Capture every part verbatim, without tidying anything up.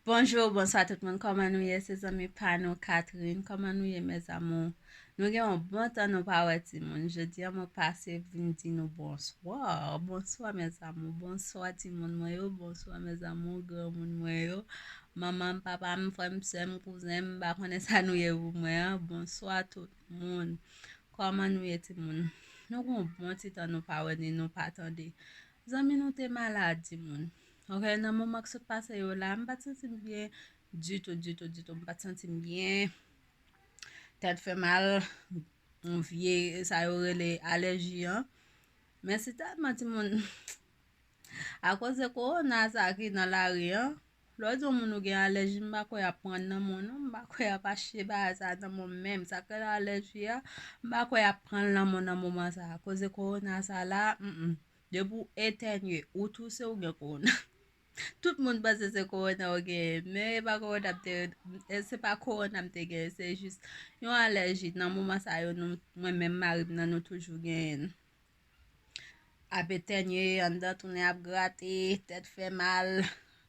Bonjou, bonswa tout moun. Kòman nou ye? Se zanmi pa nou, Catherine. Kòman nou ye, mes amours? Nou gen yon bon tan nou pa wè timoun. Jodi a, mwen pase vin di nou bonswa. Bonswa, mes amours. Bonswa, timoun mwen yo. Bonswa, mes amours, granmoun mwen yo. Manman m, papa m, frè m, sè m, kouzen m, m pa konnen sa nou ye pou mwen an. Bonswa, tout moun. Kòman nou ye, timoun? Nou gen yon bon ti tan nou pa wè ni nou pa tande. Zanmi nou te malad, timoun. Ok, nan moman k sot pase yo la, m pa t santi m byen ditou, ditou, ditou. M pa t santi m byen. Tèt fè mal, yon vye, sa yo rele alèji an. Men se tèlman, timoun, akoz de kowona sa ki nan lari an, lè w di yon moun ou gen alèji, m pa kwè y ap pran l nan men w non, m pa kwè y ap achte bagay sa nan men w menm. Sa k rele alèji a, m pa kwè y ap pran l nan men w nan moman sa. Akoz de kowona sa la, mm, mm. Depi w etènye, ou touse, ou gen kowona. Tout moun panse se kowona w genyen, men e pa kowona m te, e se pa kowona m te genyen, se jis yon alèji. Nan moman sa yo, nou, mwen menm, mari m nan, nou toujou genyen l. Ap etènye, anndan tounen ap grate, tèt fè mal,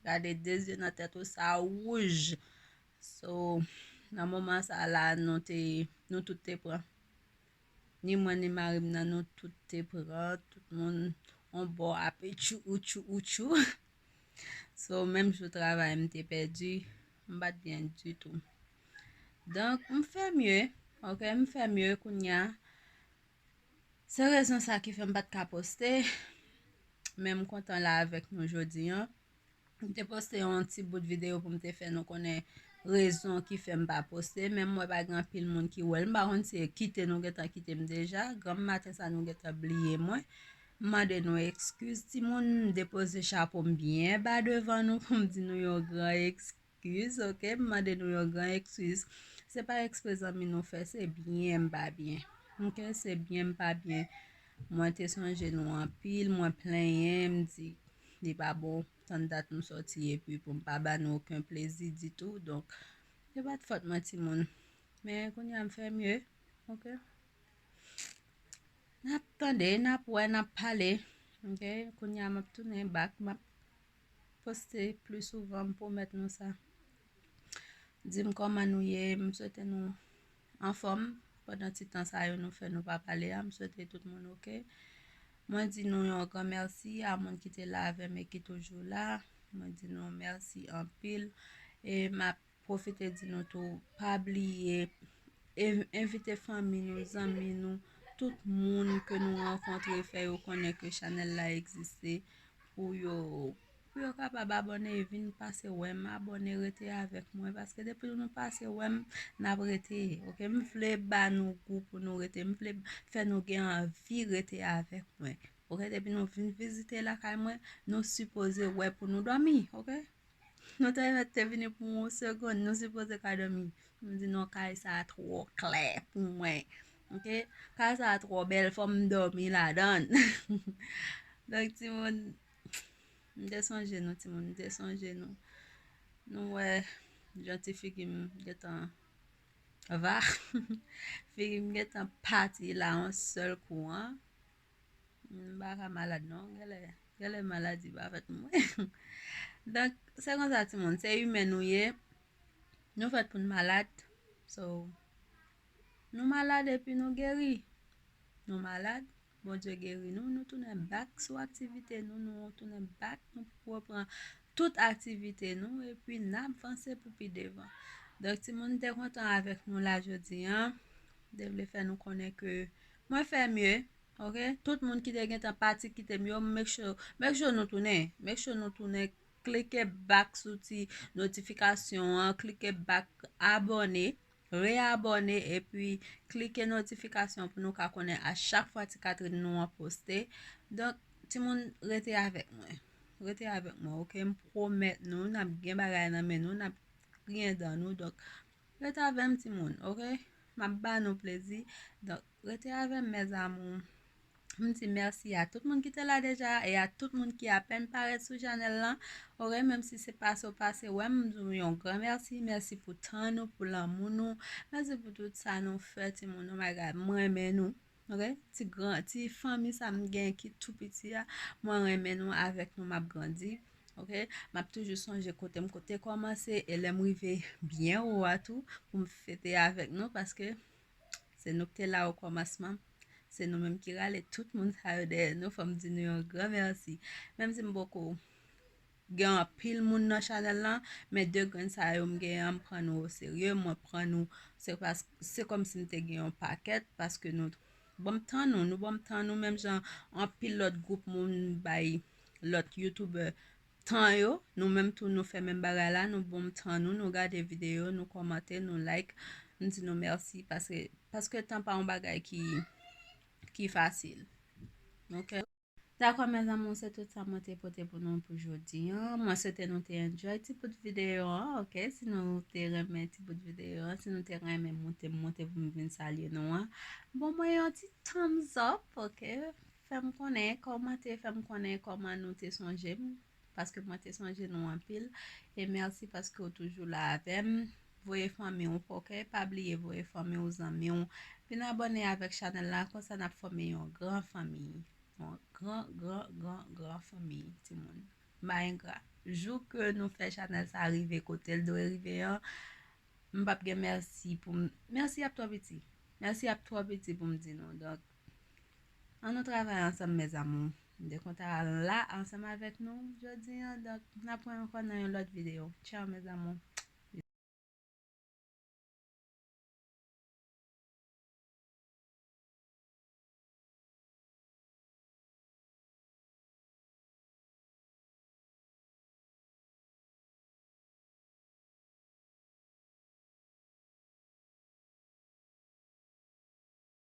gade de zye nan tèt ou sa wouj. So, nan moman sa la, nou te, nou tout te pran. Ni mwen, ni mari m nan, nou tout te pran, tout moun on bò ap etchou, outchou, outchou. So, menm jou travay m te pèdi, m pa t byen ditou. Donk, m fè mye, ok, m fè mye kounye a. Se rezon sa ki fè m pa t ka poste, men m kontan la avèk nou jodi an. M te poste yon ti bout videyo pou m te fè nou konnen rezon ki fè m pa poste, men m wè pa gen anpil moun ki wè l. M pa konn si se kite nou gentan kite m deja, granm maten sa nou gentan bliye mwen. M mande nou ekskiz, timoun, m depoze chapo m byen ba devan nou pou m di nou yon gran ekskiz, ok? M mande nou yon gran ekskiz. Se pa ekspre zanmi nou fè, se byen m pa byen. Ok, se byen m pa byen. Mwen te sonje nou anpil, mwen plenyen, m di li pa bon, tann dat m sòti epi pou m pa ba nou okenn plezi ditou. Donk, se pa t fòt mwen, timoun. Men kounye a m fè mye, ok? N ap tande, n ap wè, n ap pale, ok? Kounye a m ap tounen back, m ap poste pli souvan, m pwomèt nou sa. Di m kòman nou ye, m swete nou anfòm pandan ti tan sa yo nou fè nou pa pale a. M swete tout moun ok. Mwen di nou yon gran mèsi a moun ki te la avè m e ki toujou la. Mwen di nou mèsi anpil. E m ap pwofite di nou tou, pa bliye, e, envite fanmi nou, zanmi nou, tout moun ke nou rankontre, fè yo konnen ke chanèl la egziste pou yo, pou yo kapab abòne, vin pase wè m, abòne, rete avèk mwen, paske depi nou pase wè m, n ap rete, ok? M vle ba nou gou pou nou rete, m vle fè nou gen anvi rete avèk mwen, ok? Depi nou vin vizite lakay mwen, nou sipoze wè pou nou dòmi, ok? Nou te mèt te vini pou yon segonn, nou sipoze ka dòmi. M di non, kay sa a twò klè pou mwen. Ok? Kay sa a twò bèl, fò m dòmi ladan l. Donk, timoun, m te sonje nou, timoun, m te sonje nou. Nou wè jan ti figi m gentan va. Figi m gentan pati la yon sèl kou an. M pa ka malad non, genlè, genlè maladi pa fèt pou mwen. Donk, se konsa timoun, se imen nou ye. Nou fèt pou n malad. So, nou malad epi nou geri. Nou malad, Bondye geri nou, nou tounen back sou aktivite nou, nou tounen back, nou reprann tout aktivite nou, epi n ap vanse pou pi devan. Donk, timoun, m te kontan avèk nou la jodi an. M te vle fè nou konnen ke mwen fè mye, ok? Tout moun ki te gentan pati kite m yo, make sure, make sure nou tounen. Make sure nou tounen, klike back sou ti notifikasyon an, klike back, abòne, reabòne, epi klike notifikasyon pou nou ka konnen a chak fwa ti katrin nou an poste. Donk, timoun, rete avèk mwen. Rete avèk mwen, ok? M pwomèt nou, n ap gen bagay nan men nou, n ap griyen dan nou. Donk, rete avè m, timoun, ok? M ap ba nou plezi. Donk, rete avè m, mes amours. M di mèsi a tout moun ki te la deja e a tout moun ki apèn parèt sou chanèl lan. Ok, menm si se pase w pase wè m, m di w yon gran mèsi. Mèsi pou tan nou, pou lanmou nou. Mèsi pou tout sa nou fè, timoun. Oh my God, mwen renmen nou. Ok? Ti gran, ti fanmi sa m gen ki tou piti a, mwen renmen nou, avèk nou m ap grandi. Ok, m ap toujou sonje kote m te kòmanse e lè m rive byen wo a tou pou m fete avèk nou, paske se nou ki te la o kòmansman. Se nou menm ki rale tout moun sa yo dèyè nou. Fò m di nou yon gran mèsi. Menm si m poko gen anpil moun nan chanèl lan, men de grenn sa yo m genyen an, m pran nou o serye, mwen pran nou, se pas, se kòmsi m te gen yon pakèt, paske nou ban m tan nou, nou ban m tan nou, menm jan anpil lòt gwoup moun bay lòt youtubè tan yo, nou menm tou nou fè menm bagay la, nou ban m tan nou, nou gade videyo, nou kòmante, nou like, m di nou mèsi, paske, paske tan pa yon bagay ki, ki fasil. Ok? Dakò, mes amours, se tout sa mwen te pote pou nou pou jodi an. Mwen swete nou te enjoy ti bout videyo an, ok? Si nou te renmen ti bout videyo an, si nou te renmen moute m moute pou m vin salye nou an, bon mwen yon ti thumbs up, ok? Fè m konnen, kòmante, fè m konnen kòman nou te sonje m, paske mwen te sonje nou anpil. E mèsi paske w toujou la avè m. Voye fanmi w, ok? Pa bliye voye fanmi w, zanmi w. Vin abòne avèk chanèl la, konsa n ap fòme yon gran fanmi. Yon gran, gran, gran, gran fanmi, timoun. M pa engra. Jou ke nou fè chanèl sa rive kote l dwe rive an, m p ap gen mèsi pou m. Mèsi ap twò piti. Mèsi ap twò piti pou m di nou. Donk, ann nou travay ansanm, mes amours. M te kontan la ansanm avèk nou jodi an. Donk, n ap wè ankò nan yon lòt videyo. Tchao, mes amours.